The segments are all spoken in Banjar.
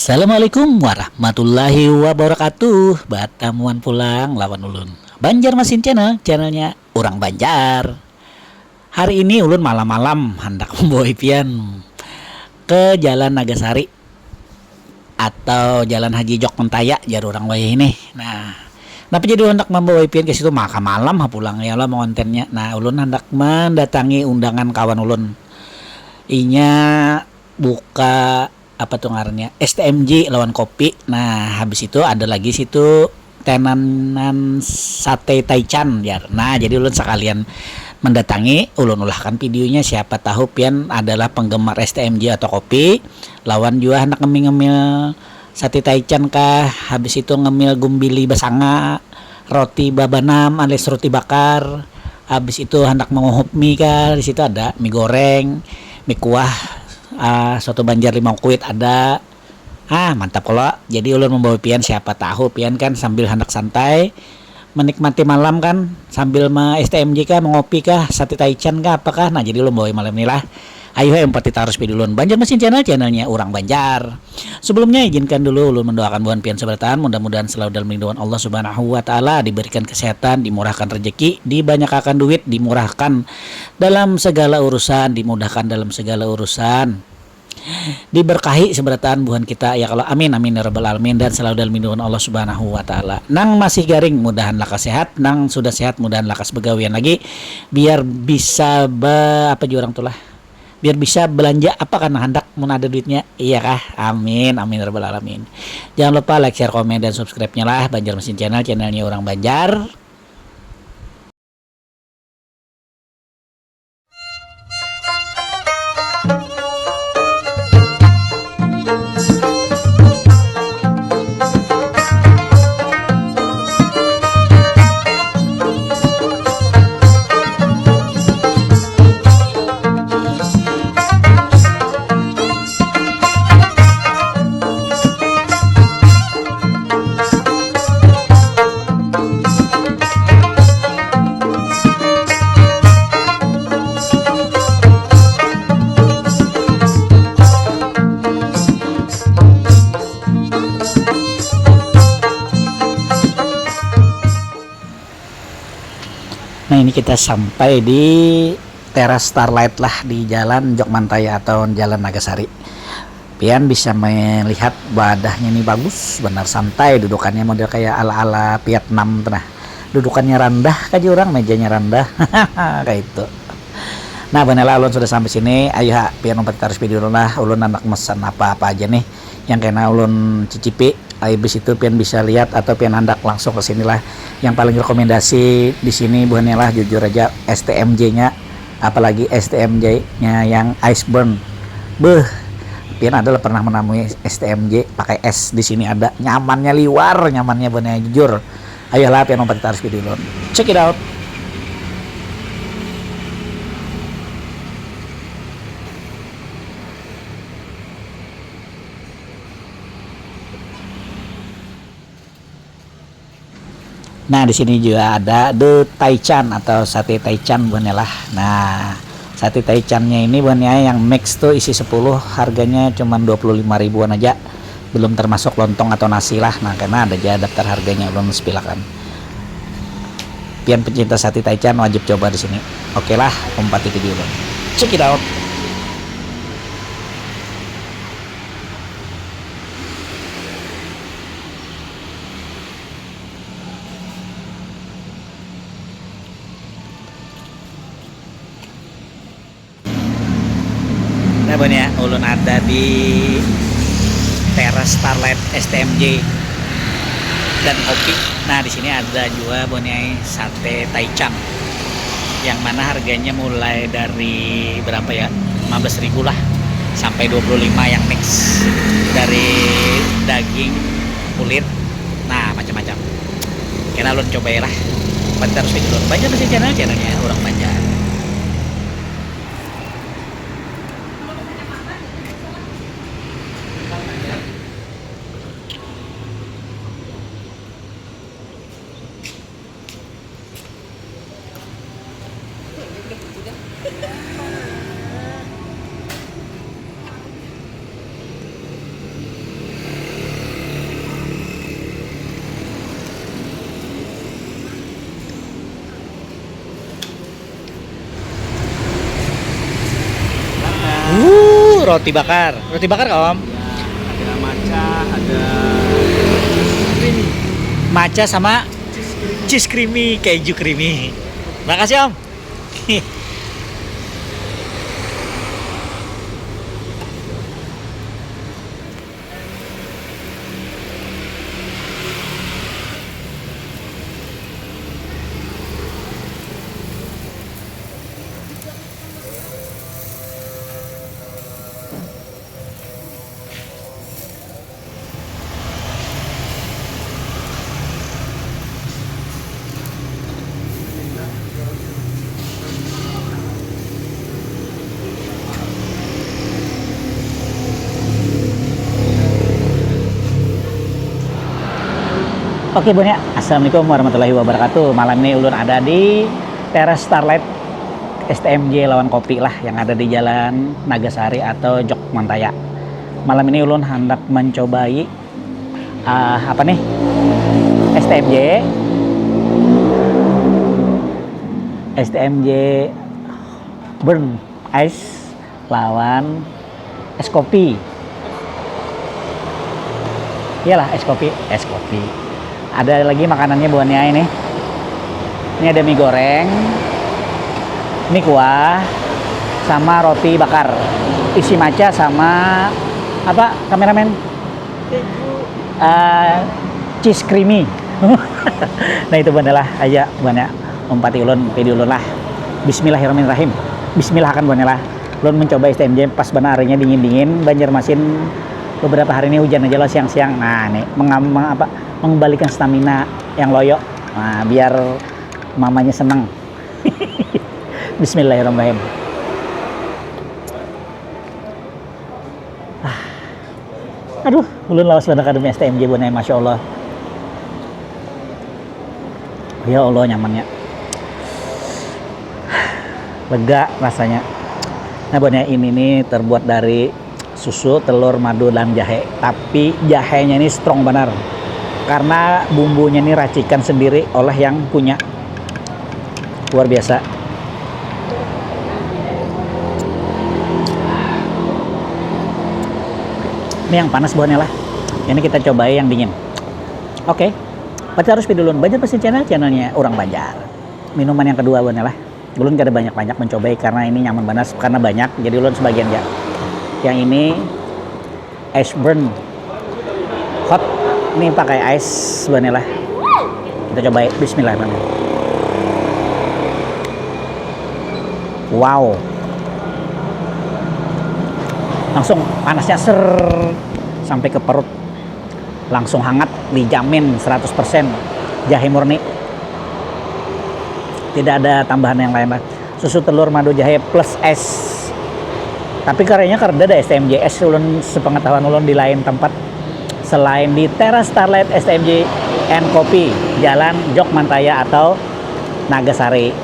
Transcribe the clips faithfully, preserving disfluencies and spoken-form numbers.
Assalamualaikum warahmatullahi wabarakatuh. Batamuan pulang lawan ulun, Banjarmasin Channel, channelnya urang Banjar. Hari ini ulun malam-malam handak membawai pian ke Jalan Nagasari atau Jalan Haji Jok Mentaya, jar urang wayah ini. Nah, napa jadi ulun handak membawai pian ke situ? Maka malam ha pulang ya lah mengontennya. Nah, ulun handak mendatangi undangan kawan ulun. Inya buka apa tuh ngarannya, S T M J lawan kopi. Nah, habis itu ada lagi situ tenanan sate taichan, jar. Nah, jadi ulun sekalian mendatangi, ulun ulahkan videonya, siapa tahu pian adalah penggemar S T M J atau kopi, lawan jua hendak ngemil-ngemil sate taichan kah, habis itu ngemil gumbili basanga, roti babanam alias roti bakar, habis itu hendak menguhup mie kah, di situ ada mie goreng, mie kuah, ah, soto Banjar limau kuit ada. Ah, mantap kalo. Jadi ulun membawa pian, siapa tahu pian kan sambil handak santai, menikmati malam kan, sambil me S T M J kah, mengopi kah, sate taichan kah, apakah. Nah, jadi ulun bawa malam ni lah. Ayu ha, umpati tarus video ulun. Banjarmasin Channel, channelnya urang Banjar. Sebelumnya, izinkan dulu ulun mendoakan buhan pian seberataan, mudah-mudahan selalu dalam lindungan Allah Subhanahu wa Ta'ala, diberikan kesehatan, dimurahkan rezeki, dibanyakakan duit, dimurahkan dalam segala urusan, dimudahkan dalam segala urusan, diberkahi seberataan buhan kita ya kalau, amin amin ya rabbal alamin, dan selalu dalam lindungan Allah Subhanahu wa Ta'ala. Nang masih garing mudahan lakas sehat, nang sudah sehat mudahan lakas begawian lagi, biar bisa be apa jurang tuh lah, biar bisa belanja apa karena handak mun ada duitnya, iya kah? Amin amin ya rabbal alamin. Jangan lupa like, share, komen, dan subscribe-nya lah, Banjarmasin Channel, channelnya orang Banjar. Nah, ini kita sampai di teras Starlight lah di Jalan Jokmantaya atau Jalan Nagasari. Pian bisa melihat wadahnya ini bagus benar, santai dudukannya, model kayak ala-ala Vietnam tuh nah. Dudukannya randah kaji orang, mejanya randah. Kayak itu. Nah, buhannya lah, ulun sudah sampai sini. Ayo ha, pian umpat terus video ulun lah. Ulun anak mesen apa-apa aja nih yang kena ulun cicipi. Habis itu pian bisa lihat atau pian handak langsung ke sini lah. Yang paling rekomendasi di sini buhannya lah, jujur aja, S T M J-nya, apalagi S T M J-nya yang ice burn. Beuh, pian adalah pernah menemui S T M J pakai es di sini ada. Nyamannya liwar, nyamannya buhannya jujur. Ayolah pian umpat kita harus video ulun. Check it out. Nah, di sini juga ada the taichan atau sate taichan buhannya lah. Nah, sate taichannya ini buhannya yang mix tuh isi sepuluh, harganya cuma dua puluh lima ribuan aja. Belum termasuk lontong atau nasi lah. Nah, karena ada aja daftar harganya ulun sepilakan. Pian pencinta sate taichan wajib coba di sini. Oke lah, umpati video ulun. Check it out. Nah, buhannya, ulun ada di teras Starlight S T M J dan kopi. Nah, di sini ada juga buhannya sate taichan. Yang mana harganya mulai dari berapa ya? Lima belas ribu lah sampai dua puluh lima yang mix. Dari daging, kulit, nah macam-macam. Kena ulun cobai lah. Bantar sih ulun. Banjarmasin Channel, channelnya orang Banjar. Roti bakar. Roti bakar kah, Om? Ya, ada matcha, ada creamy. Matcha sama cheese creamy, keju creamy. Makasih, Om. Oke, Bun, ya. Assalamualaikum warahmatullahi wabarakatuh. Malam ini ulun ada di Teras Starlight S T M J lawan kopi lah yang ada di Jalan Nagasari atau Jok Mantaya. Malam ini ulun hendak mencobai, ah, apa nih? S T M J. S T M J Burn Ice lawan es kopi. Iyalah, es kopi, es kopi. Ada lagi makanannya, buhannya ini. Ini ada mie goreng, mie kuah, sama roti bakar. Isi matcha sama apa, kameramen? Keju. Eh, cheese creamy. Nah, itu, buhannya lah, aja, buhannya. Umpati ulun, pidi ulun lah. Bismillahirrahmanirrahim. Bismillah akan, buhannya lah. Ulun mencoba S T M J, pas banar harinya dingin-dingin, Banjarmasin beberapa hari ini hujan aja lah siang-siang. Nah, ini mengam-, meng-, apa, mengembalikan stamina yang loyo. Nah, biar mamanya senang. Bismillahirrahmanirrahim. Ah. Aduh, ulun lawas banar kada S T M J, buhannya, masya Allah. Ya Allah, nyamannya. Lega rasanya. Nah, buhannya, ini nih terbuat dari susu, telur, madu, dan jahe. Tapi jahenya ini strong banar. Karena bumbunya ini racikan sendiri oleh yang punya. Luar biasa. Ini yang panas, buhannya lah. Ini kita cobai yang dingin. Oke. Berarti harus pidi ulun. Banjarmasin Channel, channelnya orang Banjar. Minuman yang kedua, buhannya lah. Ulun kada banyak-banyak mencobai karena ini nyaman banar, karena banyak, jadi ulun sebagian aja. Yang ini Ice Burn Hot, ini pakai ice, buhannya lah. Kita cobai, bismillahirrahmanirrahim. Wow. Langsung panasnya ser sampai ke perut. Langsung hangat, dijamin seratus persen jahe murni. Tidak ada tambahan yang lain lah. Susu, telur, madu, jahe plus es. Tapi kayaknya kada ada S T M J es, ulun, sepengetahuan ulun, di lain tempat selain di Teras Starlight S T M J and Coffee, Jalan Jok Mantaya atau Nagasari.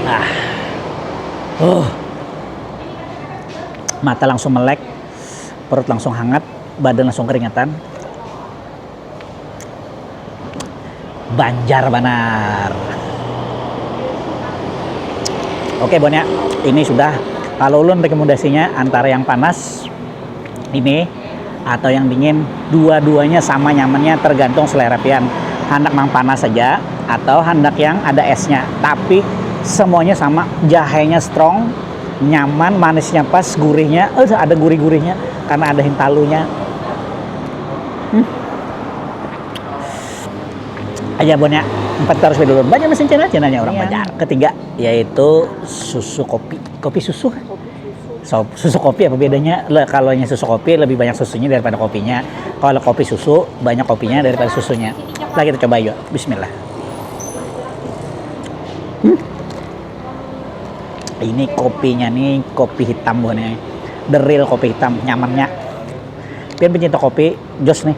Ah. Uh. Mata langsung melek, perut langsung hangat, badan langsung keringatan. Banjar banar. Oke, buhannya, ini sudah. Kalau ulun, rekomendasinya antara yang panas ini atau yang dingin, dua-duanya sama nyamannya, tergantung selera pian. Handak nang panas saja atau handak yang ada esnya. Tapi semuanya sama, jahenya strong, nyaman, manisnya pas, gurihnya, eh, ada gurih-gurihnya karena ada hintalunya. Hmm. Aja, buhannya, empat harus dulu. Banjarmasin Channel, channelnya orang Banjar. Ketiga yaitu susu kopi. Kopi susu kan? So, susu kopi apa bedanya? Lah, kalau yang susu kopi lebih banyak susunya daripada kopinya. Kalau kopi susu, banyak kopinya daripada susunya. Lah, kita coba yuk. Bismillah. Hmm. Ini kopinya nih, kopi hitam, buhannya. The real kopi hitam, nyamannya. Pian pencinta kopi, jos nih.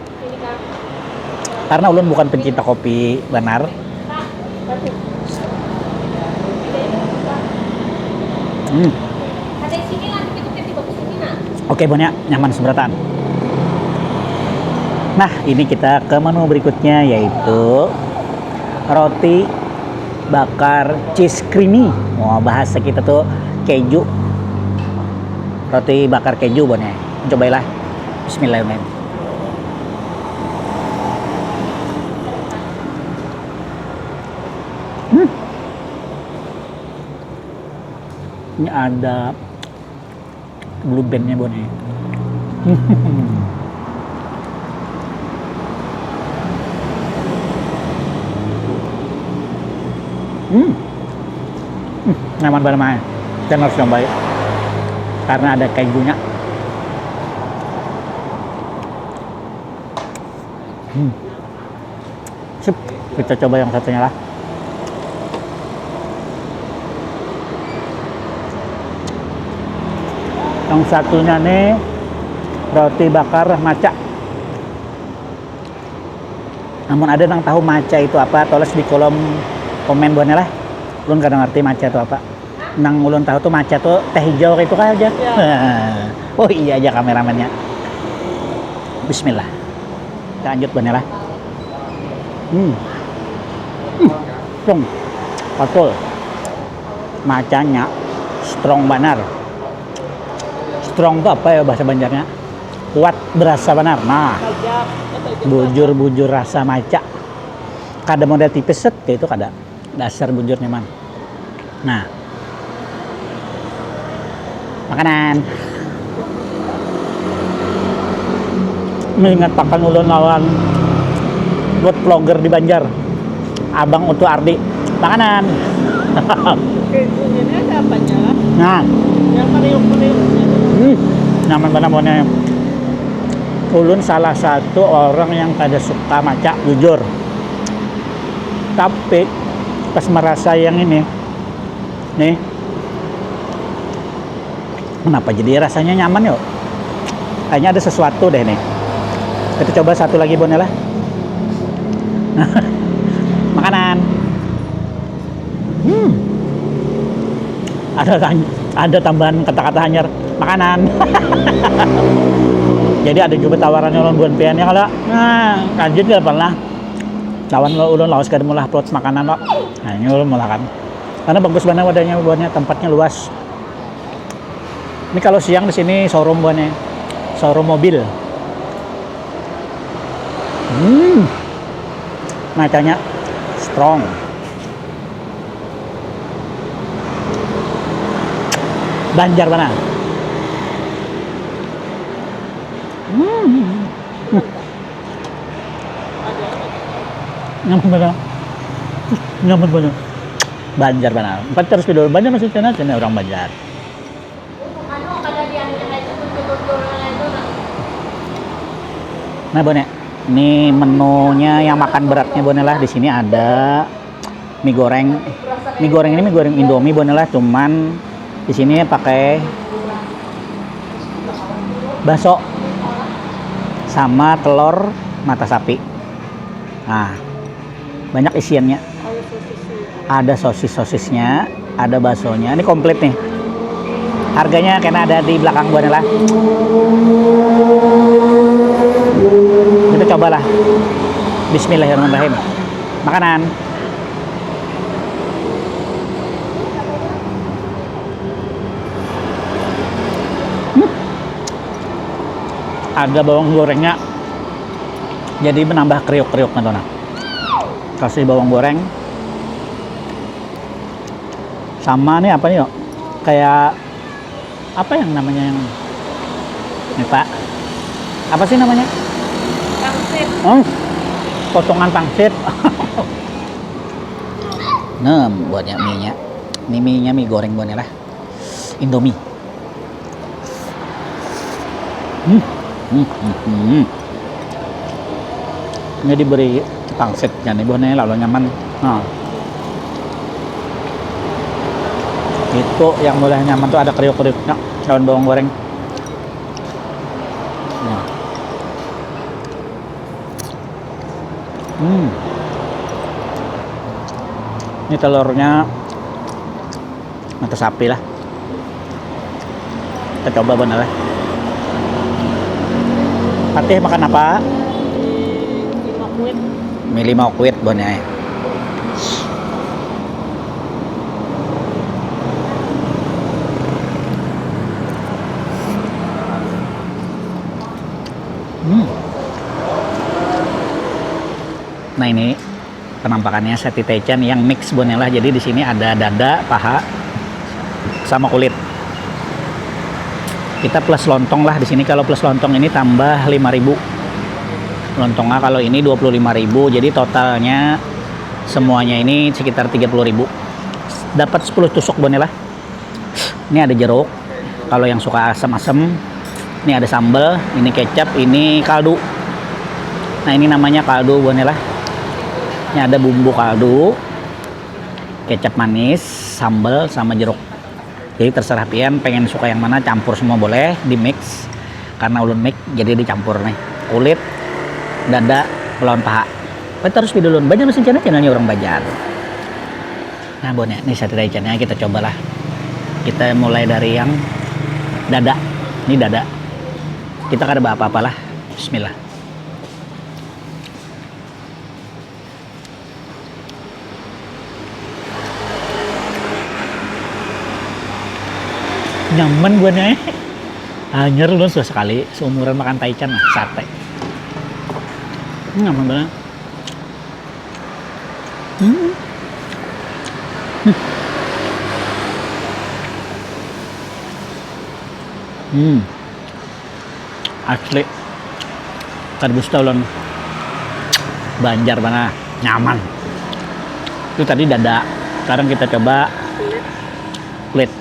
Karena ulun bukan pencinta kopi banar. Hmm. Oke, buhannya, nyaman seberataan. Nah, ini kita ke menu berikutnya, yaitu roti bakar cheese creamy. Wah, bahasa kita tuh keju. Roti bakar keju, Bon, ya. Cobailah. Bismillahirrahmanirrahim. Hmm. Ini ada blue band-nya, Bon, ya. Hmm. Hmm, nyaman banget, Mai. Kalian harus cobai. Karena ada kejunya. Hmm. Sip, kita coba yang satunya lah. Yang satunya nih roti bakar maca. Namun ada nang tahu maca itu apa, tulis di kolom komen, Bon, ya lah. Ulun kada ngerti maca itu apa. Nang ulun tahu tuh maca tuh teh hijau itu kah aja. Ya. Oh iya aja kameramennya. Bismillah. Kita lanjut, Bon, ya lah. Hmm. Hmm. Strong. Betul. Macanya strong banar. Strong tuh apa ya bahasa Banjarnya? Kuat, berasa banar. Nah, bujur-bujur rasa maca. Kada model tipis set, kayak itu kada. Dasar bujur nyaman. Nah. Makanan. Mengatakan ulun lawan buat vlogger di Banjar. Abang Utu Ardi. Makanan. Oke, ini ada apanya? Nah. Yang meriuk-meriuknya. Hmm. Nyaman banget, Bon, ya. Ulun salah satu orang yang kada suka maca, jujur. Tapi pas merasa yang ini, nih, kenapa jadi rasanya nyaman, yuk? Kayaknya ada sesuatu deh nih. Kita coba satu lagi, Bon, ya lah. Makanan. Hmm. Ada tan-, ada tambahan kata-kata hanyar, makanan. Jadi ada juga tawarannya lawan buan pian ya kalau. Nah, lanjut ya pernah. Lawan lo ulun lawas kada maulah plot makanan lo. Nah, ini ulun maulah kan. Karena bagus banget wadahnya, buannya tempatnya luas. Ini kalau siang di sini showroom buannya. Showroom mobil. Hmm. Macanya strong. Banjar mana? Hmm. Nyaman banget. Nyaman banget. Banjar mana? Empat terus video Banjar masih channel, channel orang Banjar. Nah, Bone, ini menunya yang makan beratnya, Bone, lah. Di sini ada mie goreng. Mie goreng ini mie goreng Indomie, Bone, lah, cuman di sini pakai baso sama telur mata sapi. Nah, banyak isiannya. Ada sosis-sosisnya, ada baksonya. Ini komplit nih. Harganya kena ada di belakang gua nih lah. Kita cobalah. Bismillahirrahmanirrahim. Makanan. Hmm. Ada bawang gorengnya. Jadi menambah kriuk-kriuknya tuh, nah. Kasih bawang goreng. Sama nih apa nih, yuk? Kayak apa yang namanya yang ini, Pak? Apa sih namanya? Pangsit. Hmm. Potongan pangsit. Nah, buatnya mie-nya. Ini mie-nya mie goreng buatnya lah. Indomie. Hmm. Hmm, hmm, hmm. Ini diberi pangsitnya nih, buahnya lalu nyaman. Nah. Itu yang mulai nyaman tuh ada kriuk-kriuknya daun bawang goreng. Nah. Hmm. Ini telurnya mata sapi lah. Kita coba bener lah. Patih makan apa? Milih mau kuit, Bone. Ya. Hmm. Nah, ini penampakannya sate taichan yang mix, Bonela. Jadi di sini ada dada, paha, sama kulit. Kita plus lontong lah di sini. Kalau plus lontong ini tambah lima ribu. Lontongnya kalau ini dua puluh lima ribu. Jadi totalnya semuanya ini sekitar tiga puluh ribu. Dapat sepuluh tusuk, Bonela. Ini ada jeruk. Kalau yang suka asam-asam, ini ada sambal, ini kecap, ini kaldu. Nah, ini namanya kaldu, Bonela. Ini ada bumbu kaldu, kecap manis, sambal, sama jeruk. Jadi terserah pian pengen suka yang mana, campur semua boleh, di mix. Karena ulun mix, jadi dicampur nih. Kulit, dada, lawan paha. Tapi terus video ulun, banyak mesin channel, channelnya orang Banjar. Nah, Bon, ya, ini sate taichannya kita cobalah. Kita mulai dari yang dada. Ini dada. Kita kada apa-apalah. Bismillah. Nyaman, Bon, ya. Hanyar ulun sudah sekali seumuran makan taichan, nah, sate. Nyaman banget. Hmm. Hmm. Hmm. Asli. Kada dusta ulun. Banjar mana. Nyaman. Itu tadi dada. Sekarang kita coba kulit.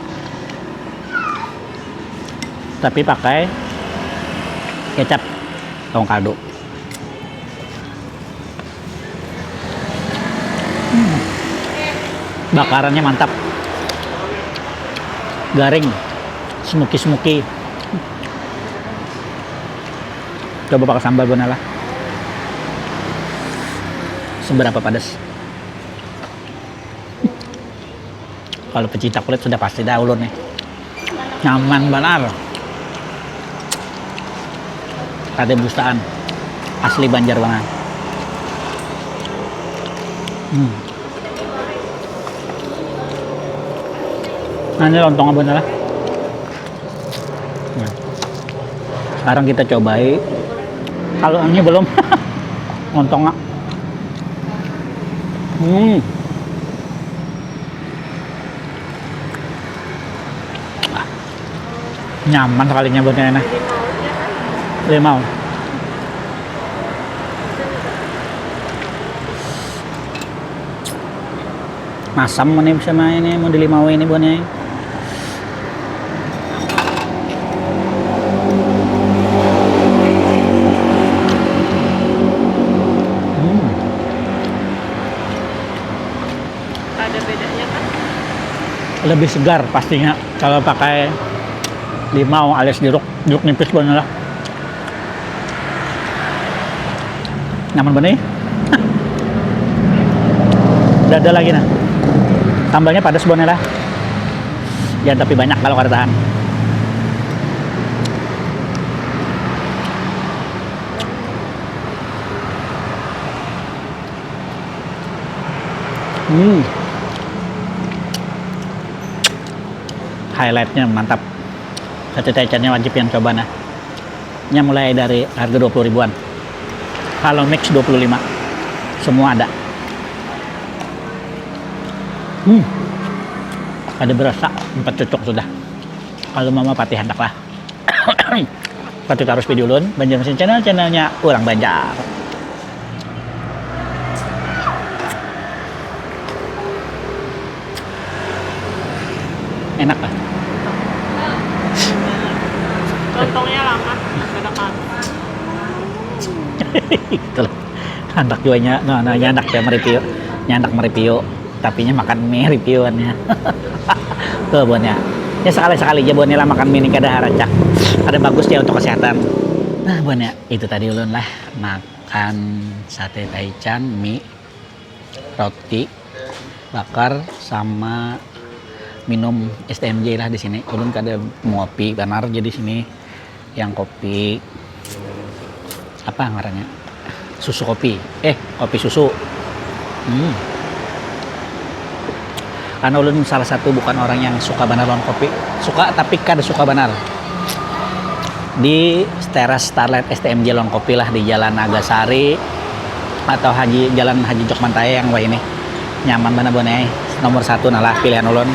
Tapi pakai kecap. Tong kaldu. Hmm. Bakarannya mantap. Garing. Smoky-smoky. Coba pakai sambal, Bonela. Seberapa pedas? Kalau pecinta kulit sudah pasti dah ulun nih. Nyaman banar. Kada dustaan. Asli Banjar banar. Hmm. Nah, ini lontong, Bonela. Nah. Sekarang kita cobai. Kalau ini belum. Lontongnya. Hmm. Ah, nyaman sekalinya buatnya ini. Limau. Masam ini sama ini, mau di limau ini buatnya. Hmm. Ada bedanya kan? Lebih segar pastinya kalau pakai limau alias jeruk, jeruk nipis, Bonela. Nyaman benih. Dada lagi, nah. Sambalnya padas, Bonela. Ya, tapi banyak kalau kada tahan. Hmm. Highlightnya mantap. Sate taichannya wajib yang coba, nah. Nya mulai dari harga dua puluh ribuan. Kalau mix dua puluh lima. Semua ada. Hmm. Ada berasa empat cucuk sudah. Kalau mama patih handak lah. Patut harus video ulun, Banjar Mesin Channel, channelnya orang Banjar. Enak lah. Lontongnya lama, kada karu. Itulah. Handak jua nya, nah, nah, nyandak ya mereview. Nyandak mereview. Tapi nya makan mie reviewannya. Tuh, buannya. Ya, sekali-sekali aja buannya lah makan mie ini, kada haracak. Ada bagus ya untuk kesehatan. Nah, buannya itu tadi ulun lah makan sate taichan, mie, roti bakar, sama minum S T M J lah di sini. Ulun kada ngopi banar, jadi sini yang kopi, apa ngarannya, susu kopi, eh, kopi susu. Hmm. Karena ulun salah satu bukan orang yang suka banar lawan kopi, suka tapi kada suka banar. Di teras Starlight S T M J Lawan Kopi lah, di Jalan Nagasari atau Haji, Jalan Haji Jokman Taya yang wahini. Nyaman banar buhannya ai. Nomor satu nah lah pilihan ulun.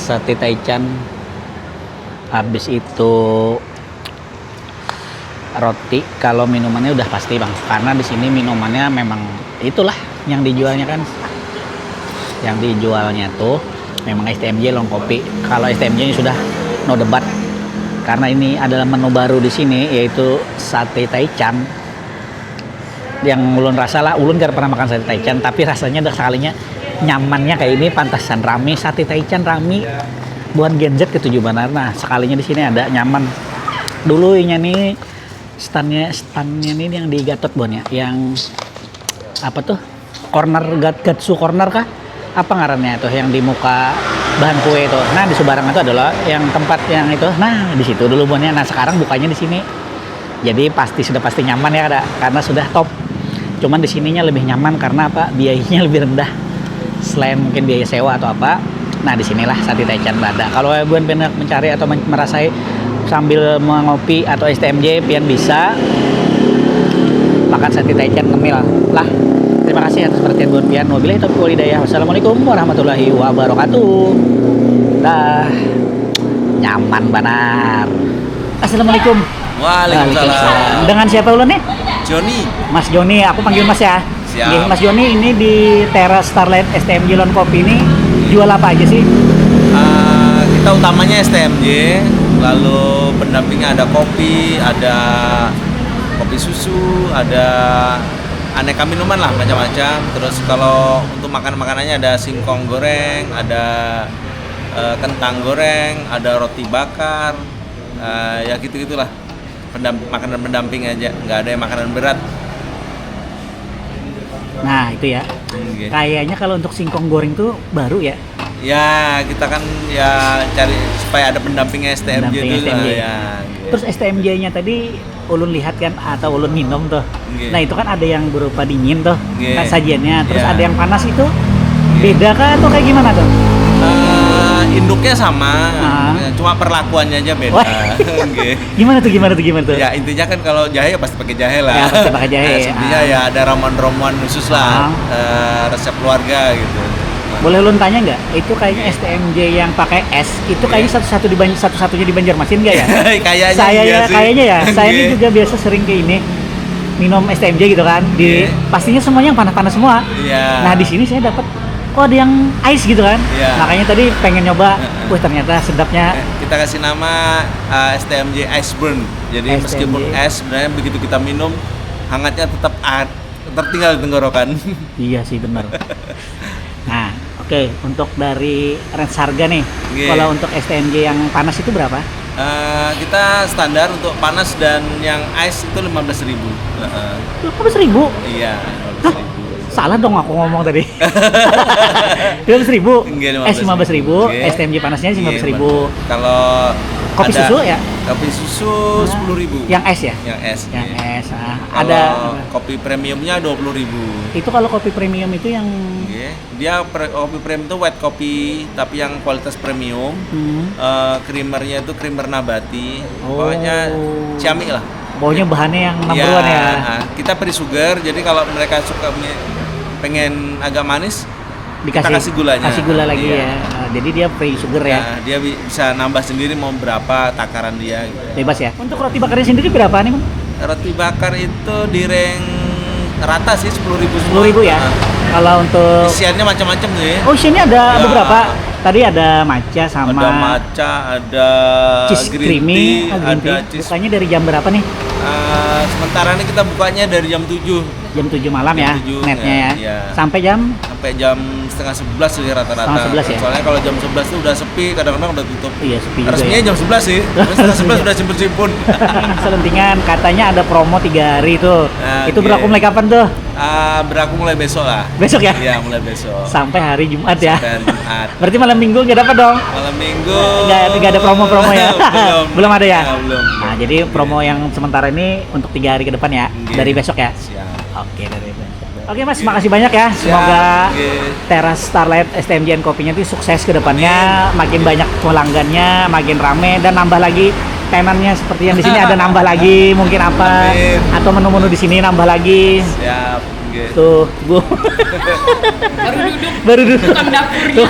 Sate taichan, habis itu roti. Kalau minumannya udah pasti, Bang, karena di sini minumannya memang itulah yang dijualnya kan. Yang dijualnya tuh memang S T M J lawan kopi. Kalau S T M J ini sudah no debat, karena ini adalah menu baru di sini, yaitu sate taichan. Yang ulun rasa lah, ulun kada pernah makan sate taichan, tapi rasanya dah sekalinya nyamannya kayak ini, pantasan rame, sate taichan rame. Buhan Gen Z ketuju banar. Nah, sekalinya di sini ada, nyaman. Dulu inya nih standnya, standnya nih yang di Gatot, buhannya, yang apa tuh, corner Gat-, Gatsu Corner kah, apa ngarannya tuh, yang di muka bahan kue itu. Nah, di seberang itu adalah yang tempat yang itu. Nah, di situ dulu buhannya. Nah, sekarang bukanya di sini. Jadi pasti, sudah pasti nyaman ya, ada, karena sudah top. Cuman di sininya lebih nyaman karena apa? Biayanya lebih rendah. Selain mungkin biaya sewa atau apa, nah, di sinilah sate taichan berada. Kalau buhan pengen mencari atau men-, merasai sambil mengopi atau S T M J, pian bisa makan sate taichan ngemil lah. Terima kasih atas perhatian buhan pian. Wabillahi taufiq wal hidayah. Wassalamualaikum warahmatullahi wabarakatuh. Dah. Nyaman banar. Assalamualaikum. Waalaikumsalam. Dengan siapa ulun nih? Joni. Mas Joni, aku panggil Mas ya. Siap. Nggih, Mas Joni, ini di teras Starlight S T M J Lawan Kopi ini jual apa aja sih? Ah, kita utamanya S T M J, lalu pendampingnya ada kopi, ada kopi susu, ada aneka minuman lah, macam-macam. Terus kalau untuk makan-makanannya ada singkong goreng, ada eh, kentang goreng, ada roti bakar, eh, ya gitu-gitulah. Pendam-, makanan pendamping aja, nggak ada yang makanan berat. Nah, itu ya. Oke. Kayaknya kalau untuk singkong goreng tuh baru ya. Ya, kita kan ya cari supaya ada pendampingnya S T M J Pendamping itu. S T M J. Nah, ya, gitu. Terus S T M J-nya tadi ulun lihat kan, atau ulun minum tuh. Oke. Nah, itu kan ada yang berupa dingin tuh, Oke. kan sajiannya. Terus Ya. Ada yang panas itu beda kah atau kayak gimana tuh? Eh, induknya sama, Ah. ya, cuma perlakuannya aja beda. Wah. Oke. Gimana tuh, gimana tuh, gimana tuh? Ya, intinya kan kalau jahe ya pasti pakai jahe lah. Ya, pasti pakai jahe. Nah, sebenarnya Ah. ya ada ramuan-ramuan khusus lah, Ah. eh, resep keluarga gitu. Boleh ulun tanya nggak? Itu kayaknya S T M J yang pakai es, itu kayaknya Iya. satu-satu di Ban-, satu-satunya di Banjarmasin nggak ya? Kayaknya Saya iya ya, sih. kayaknya ya. Saya ini Iya. juga biasa sering ke ini, minum S T M J gitu kan. Di Iya. Pastinya semuanya yang panas-panas semua. Iya. Nah, di sini saya dapat, oh, ada yang ice gitu kan. Iya. Makanya tadi pengen nyoba. Heeh. Wah, ternyata sedapnya. Eh, kita kasih nama eh, S T M J Ice Burn. Jadi S T M J. Meskipun es, sebenarnya begitu kita minum, hangatnya tetap ad- tertinggal di tenggorokan. Iya sih, benar. Nah, oke, untuk dari range harga nih. Iya. Kalau untuk S T M J yang panas itu berapa? Eh, kita standar untuk panas dan yang ice itu lima belas ribu. Heeh. Lima belas ribu? Iya, Hah? Salah dong aku ngomong tadi. Lima belas ribu. Enggak, Es lima belas ribu, Oke. S T M J panasnya lima belas ribu. Iya, kalau Kopi ada susu ya? Kopi susu Nah, sepuluh ribu. Yang es ya? Yang es. Yang Iya. Es. Ah, Kalau ada. Kopi premiumnya dua puluh ribu. Itu kalau kopi premium itu yang Iya. Dia pre- kopi premium itu white coffee, tapi yang kualitas premium. Hmm. Eh, creamernya itu creamer nabati. Oh. Pokoknya ciamik lah. Pokoknya bahannya yang number one ya. Ah, kita free sugar, jadi kalau mereka suka mi- pengen agak manis, Dikasih kita kasih gulanya. Kasih gula lagi Iya. Ya. Nah, jadi dia free sugar ya. Nah, dia bi- bisa nambah sendiri mau berapa takaran dia gitu. Bebas ya. Untuk roti bakarnya sendiri berapa nih, Bang? Roti bakar itu di range rata sih sepuluh ribu semua. Sepuluh ribu ya. Nah, Kalau untuk isiannya macam-macam sih. Oh, isiannya ada Ya. Beberapa. Tadi ada matcha sama Ada matcha, ada cheese green creamy, tea, ah, green ada tea. Cheese. Bukanya dari jam berapa nih? Eh, sementara ini kita bukanya dari jam tujuh. Jam tujuh malam ya, Jam tujuh, netnya ya, ya. Iya. Sampai jam Sampai jam setengah sebelas sih rata-rata. Setengah sebelas ya? Soalnya kalau jam sebelas itu udah sepi, kadang-kadang udah tutup. Iya, sepi juga Resminya ya. Jam sebelas sih. Terus setengah sebelas udah simpun-simpun. Selentingan katanya ada promo tiga hari tuh. Ah, Itu oke. Berlaku mulai kapan tuh? Ah, berlaku mulai besok lah. Besok ya? Iya, mulai besok. Sampai hari Jumat ya. Sampai hari Jumat. Berarti malam minggu nggak dapat dong? Malam minggu. Nggak, nggak ada promo-promo ya? Belum. Belum ada ya? Ya, belum. Nah, jadi promo yang sementara ini untuk tiga hari ke depan ya, Oke. Dari besok ya. Siap. Oke, dari besok. Oke, Mas, makasih banyak ya. Siap, Semoga oke. Teras Starlight S T M J and Kopinya itu sukses ke depannya, makin banyak pelanggannya, makin rame, dan nambah lagi Tenannya seperti yang di sini ada nambah lagi, mungkin apa? Amin. Atau menu-menu di sini nambah lagi? Siap, nggih. Tuh, Bu. Baru duduk Baru duduk. Tukang dapurnya. Tuh.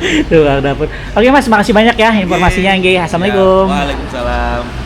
Tuh, Bang Dapur. Oke, Mas, makasih banyak ya informasinya, nggih. Assalamualaikum. Ya, waalaikumsalam.